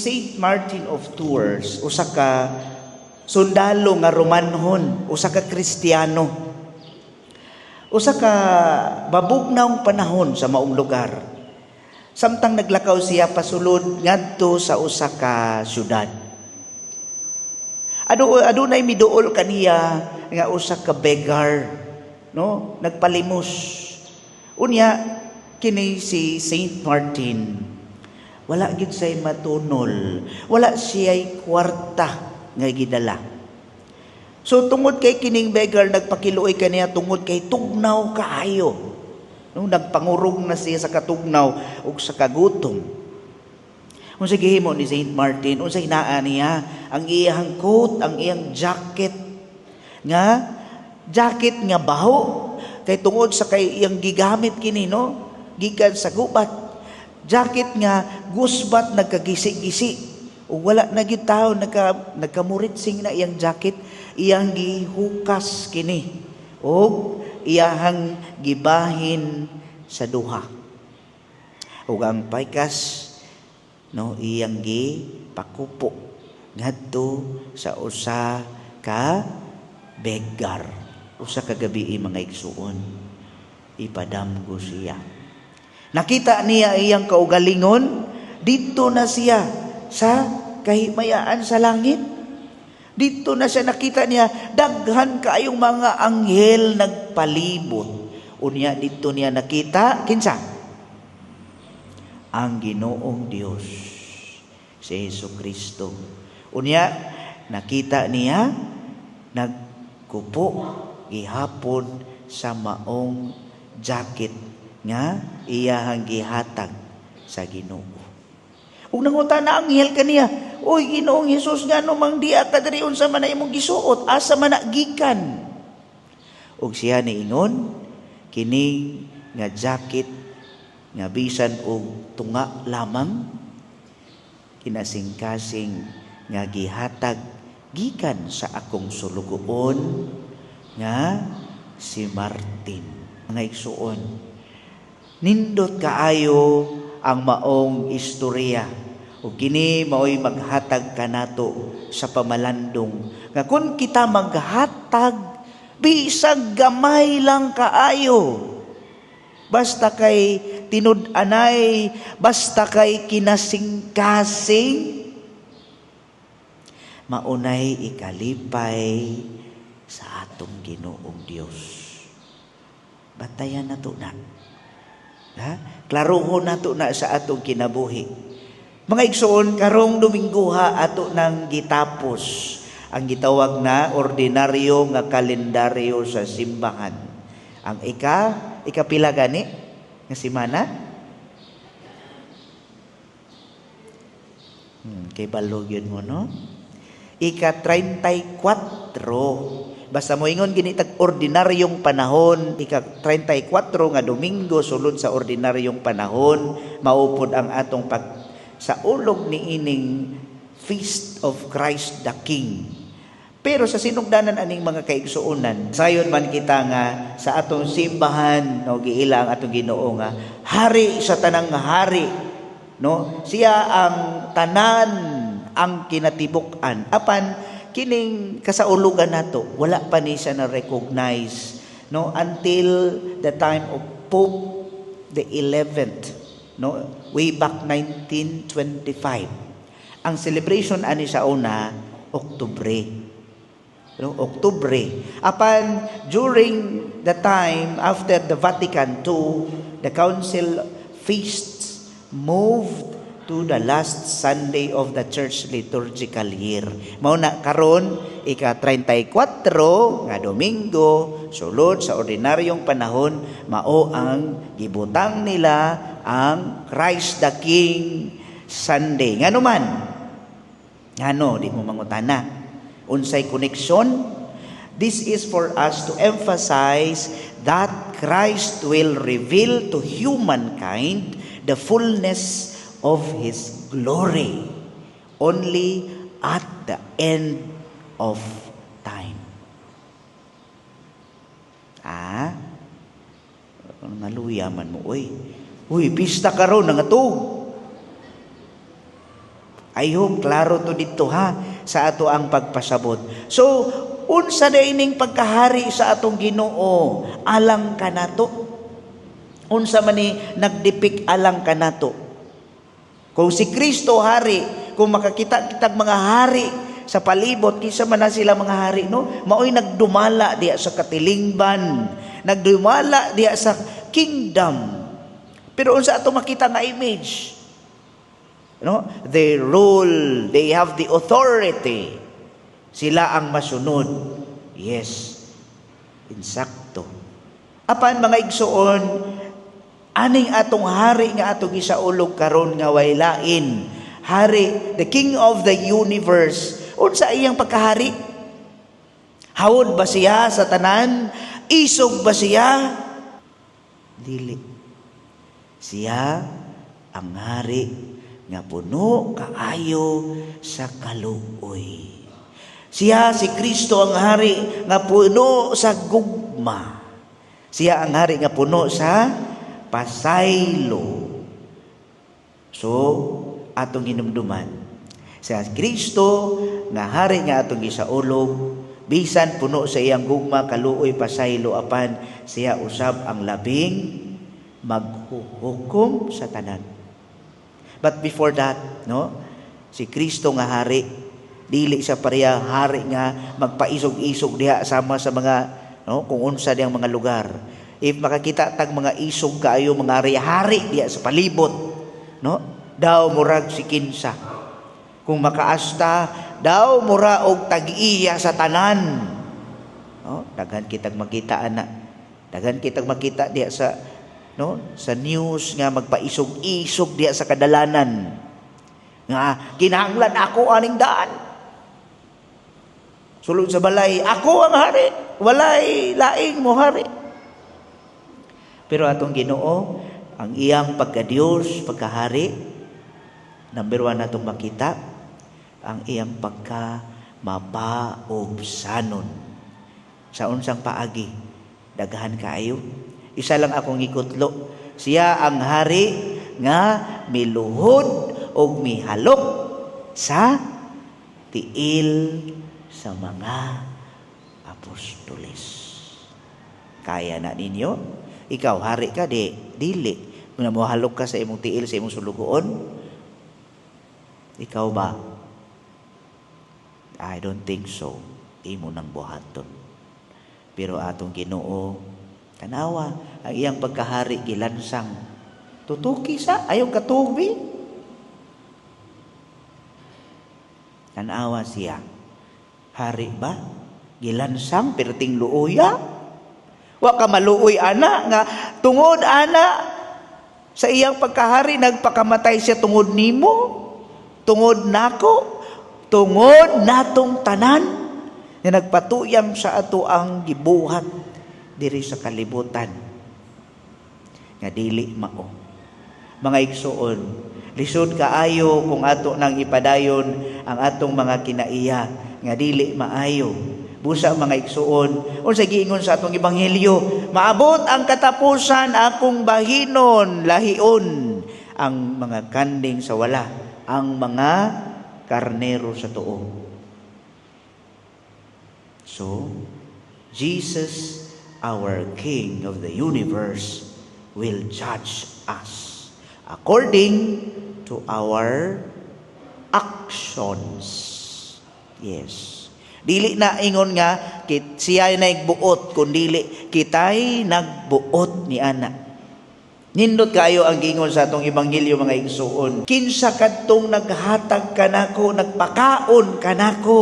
Saint Martin of Tours, usa ka sundalo nga Romanhon, usa ka Kristiyano. Usa ka mabugnawng panahon sa maong lugar. Samtang naglakaw siya pasulod ngadto sa usa ka syudad. Adunay miduol kaniya nga usa ka beggar, no? Nagpalimos. Unya kini si Saint Martin, wala gid say matunol, wala siya'y kwarta nga gidala. So tungod kay kining beggar nagpakiluoy kaniya tungod kay tugnaw kaayo. No, nagpangurog na siya sa katugnaw ug sa kagutom. Unsa gihimo ni Saint Martin? Unsa hinaa niya? Ang iyang coat, ang iyang jacket nga baho kay tungod sa kay iyang gigamit kini, no, gikan sa gubat. Jacket nga gusbat, nagkagisi-gisi ug wala na gyud tawo nagkamuritsing na iyang jacket, iyang gihukas kini ug iyahang gibahin sa duha. Ug ang paykas, no, iyang gipakupo ngadto sa usa ka beggar. Usa ka gabi, mga igsuon, ipadamgo siya. Nakita niya iyang kaugalingon, dito na siya sa kahimayaan sa langit. Dito na siya, nakita niya daghan kaayong mga anghel nagpalibot. Unya dito niya nakita kinsa? Ang Ginoong Dios, si Hesus Kristo. Unya nakita niya nagkupo gihapon sa maong jacket nga iyahang gihatag sa Ginoo. Ug nangutana ang anghel kaniya, "Uy, Ginoong Hesus, ngano mang diha ka diri? Unsa man na imong gisuot? Asa man na gikan?" Ug siya niingon, "Kini nga jacket nga bisan og tunga lamang, kinasingkasing nga gihatag gikan sa akong sulugoon nga si Martin." Mga igsuon, nindot kaayo ang maong istorya. Ug kini mao'y maghatag kanato sa pamalandong nga kung kita maghatag bisag gamay lang kaayo, basta kay tinud-anay, basta kay kinasingkasing, maunay ikalipay sa atong Ginoong Dios. Bantayan nato na. Ha? Klarohon nato na sa atong kinabuhi. Mga igsoon, karong Dominguha ato nang gitapos ang gitawag na ordinaryo nga kalendaryo sa simbahan. Ang ikapila gani nga semana? Kay balog yun mo, no? Ika 34. Basta moingon gini tag ordinaryong panahon, ika 34 nga Domingo sulod sa ordinaryong panahon, maupod ang atong pag sa ulog ni ining Feast of Christ the King. Pero sa sinugdanan aning, mga kaigsuonan, sayon man kita nga sa atong simbahan, no, giila ang atong Ginoo nga hari sa tanang hari, no? Siya ang tanan ang kinatibuk-an. Apan kining kasaulugan nato, wala pa ni siya na recognize, no, until the time of Pope the 11th, no, way back 1925. Ang celebration ani sa una, Oktubre, no, Oktubre. Apan during the time after the Vatican II, the council feasts moved to the last Sunday of the church liturgical year. Mao na karon ika 34 nga Domingo sulod sa ordinaryong panahon, mao ang gibutang nila ang Christ the King Sunday. Ngano man? Ngano di mo mangutana? Unsay connection? This is for us to emphasize that Christ will reveal to humankind the fullness of His glory only at the end of time. Ah? Ngaluya man mo, uy. Uy, pista karon nangatog. I hope klaro to dito ha sa ato ang pagpasabot. So, unsa na ining pagkahari sa atong Ginoo alang kanato? Unsa man ni nagdepik alang kanato? Kung si Kristo hari, kung makakita kitag mga hari sa palibot, kinsa man na sila mga hari, no? Maoy nagdumala diya sa katilingban, nagdumala diya sa kingdom. Pero unsa ato makita nga image? No? They rule, they have the authority. Sila ang masunod. Yes. Insakto. Apan, mga igsuon, aning atong hari nga atong gisaulog karon nga way lain, hari, the King of the universe. Unsa iyang pagkahari? Hawod ba siya sa tanan? Isog ba siya? Dili. Siya ang hari nga puno kaayo sa kaluoy. Siya, si Kristo, ang hari nga puno sa gugma. Siya ang hari nga puno sa pasaylo. So, atong hinumduman. Sa Kristo nga hari nga atong gisaulog, bisan puno sa iyang gugma, kaluoy, pasaylo, apan siya usab ang labing maghuhukom sa tanan. But before that, no, si Kristo nga hari, dili siya pareha hari nga magpaisog-isog diha sama sa mga, no, kung unsa diyang mga lugar. If makakita tag mga isog kaayo mga hari-hari diha sa palibot, no, daw murag si kinsa. Kung makaasta, daw mura og tag-iya sa tanan. No, daghan kitag makita ana. Daghan kitag makita diha sa, no, sa news nga magpaisog-isog diha sa kadalanan. Nga kinahanglan ako aning daan. Sulod sa balay, ako ang hari, walay laing mo hari. Pero atong Ginoo, ang iyang pagka-Diyos, pagkahari, number one natong makita, ang iyang pagka mapaubsanon. Sa unsang paagi? Daghan kaayo. Isa lang akong ikutlo. Siya ang hari nga miluhod og mihalok sa tiil sa mga apostoles. Kaya na ninyo? Ikaw, hari ka, di? Dili. Kung mohalok ka sa imong tiil, sa imong sulugoon, ikaw ba? I don't think so. Imo nang buhaton. Pero atong Ginoo, tanawa, ang iyang pagkahari gilansang. Tutuki sa, ayaw katubi. Tanawa siya. Hari ba? Gilansang, perting luoya. Wa ka maluoy ana nga tungod ana sa iyang pagkahari, nagpakamatay siya tungod nimo, tungod nako, tungod natong tanan nga nagpatuyam sa ato ang gibuhat diri sa kalibutan nga dili mao. Mga igsuon, lisod kaayo kung ato nang ipadayon ang atong mga kinaiya nga dili maayo. Busa, mga igsuon, unsa giingon sa atong ebanghelyo? Maabot ang katapusan, akong bahinon, lahion ang mga kanding sa wala, ang mga karnero sa tuo. So, Jesus, our King of the universe, will judge us according to our actions. Yes. Dili na ingon nga kit siya nagbuot, kun dili kitay nagbuot ni ana. Nindot kayo ang giingon sa atong ebanghelyo, mga igsuon. Kinsa kadtong naghatag kanako, nagpakaon kanako,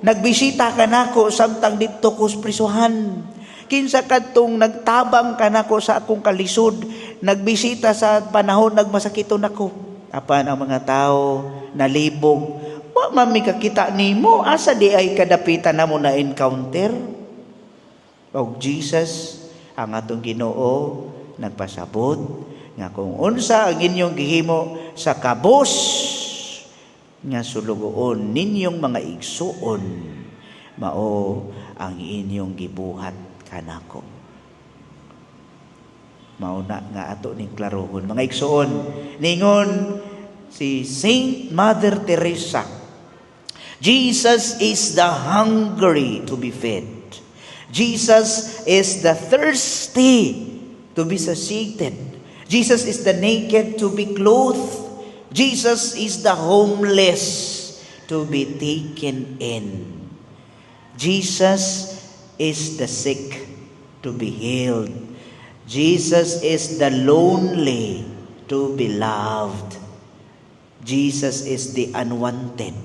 nagbisita kanako samtang didto ko sa prisuhan? Kinsa kadtong nagtabang kanako sa akong kalisod, nagbisita sa panahon nagmasakiton ako? Apan ang mga tao nalibog. Wa man mi kakita nimo, asa di ay kadapitan namo na encounter? Og Jesus, ang atong Ginoo, nagpasabot nga kung unsa ang inyong gihimo sa kabos nga sulugoon ninyong mga igsuon, mao ang inyong gibuhat kanako. Mao na nga ato ning klarohon, mga igsuon. Ningon Si Saint Mother Teresa, "Jesus is the hungry to be fed. Jesus is the thirsty to be satiated. Jesus is the naked to be clothed. Jesus is the homeless to be taken in. Jesus is the sick to be healed. Jesus is the lonely to be loved. Jesus is the unwanted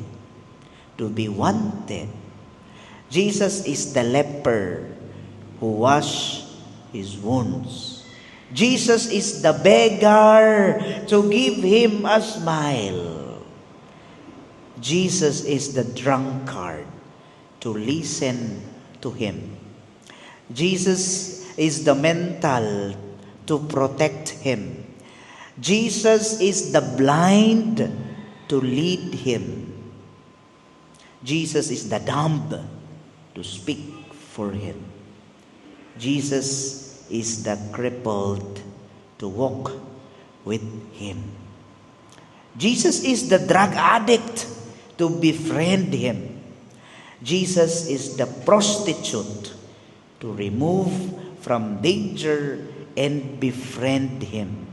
to be wanted. Jesus is the leper who wash his wounds. Jesus is the beggar to give him a smile. Jesus is the drunkard to listen to him. Jesus is the mental to protect him. Jesus is the blind to lead him. Jesus is the dumb to speak for him. Jesus is the crippled to walk with him. Jesus is the drug addict to befriend him. Jesus is the prostitute to remove from danger and befriend him.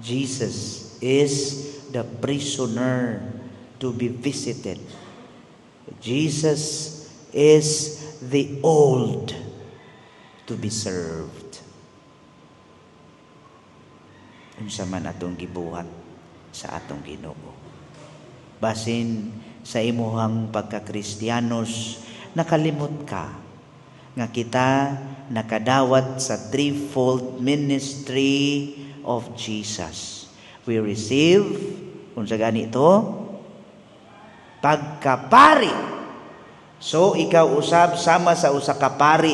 Jesus is the prisoner to be visited. Jesus is the old to be served." Unsa man atong gibuhat sa atong Ginoo? Basin sa imuhang pagkakristiyanos, nakalimot ka nga kita nakadawat sa threefold ministry of Jesus. We receive, unsa gani ito? Pagkapari. So ikaw usab sama sa usa ka pari,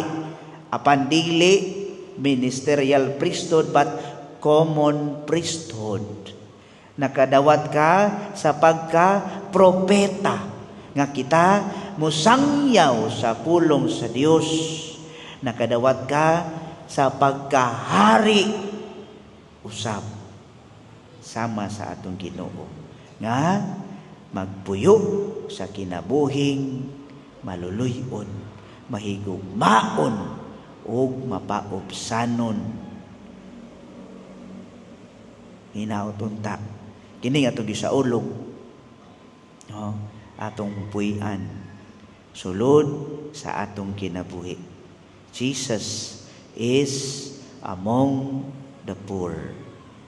apan dili ministerial priesthood but common priesthood. Nakadawat ka sa pagka propeta nga kita mosangyaw sa pulong sa Dios. Nakadawat ka sa pagkahari usab sama sa atong Ginoo nga magpuyo sa kinabuhing maluluy-on, mahigugmaon ug mapaubsanon. Hinaot unta kini atong gisaulog, no, atong puy-an sulod sa atong kinabuhi. Jesus is among the poor.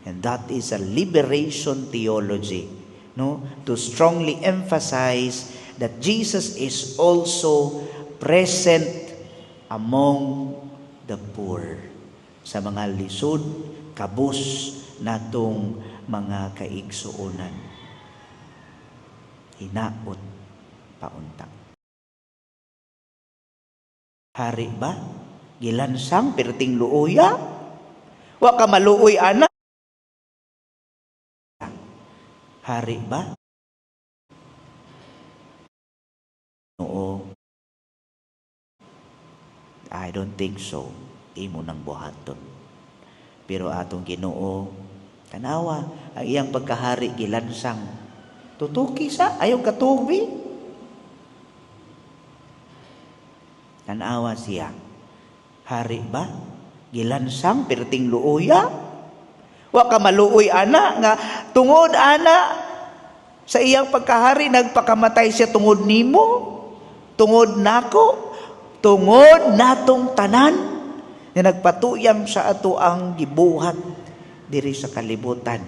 And that is a liberation theology, no? To strongly emphasize that Jesus is also present among the poor. Sa mga lisod, kabus natong mga kaigsuonan. Hinaot paunta. Hari ba? Gilansang perting luoya? Wa ka maluoy ana? Hari ba? Oo. I don't think so. Imo nang buhaton. Pero atong Ginoo, tanawa, ang iyang pagkahari gilansang. Tutuki sa, ayaw katubi. Tanawa siya. Hari ba? Gilansang perting luoya? Wa ka maluoy ana nga tungod ana sa iyang pagkahari nagpakamatay siya tungod nimo, tungod nako, tungod natong tanan nga nagpatuyang sa ato ang gibuhat diri sa kalibutan.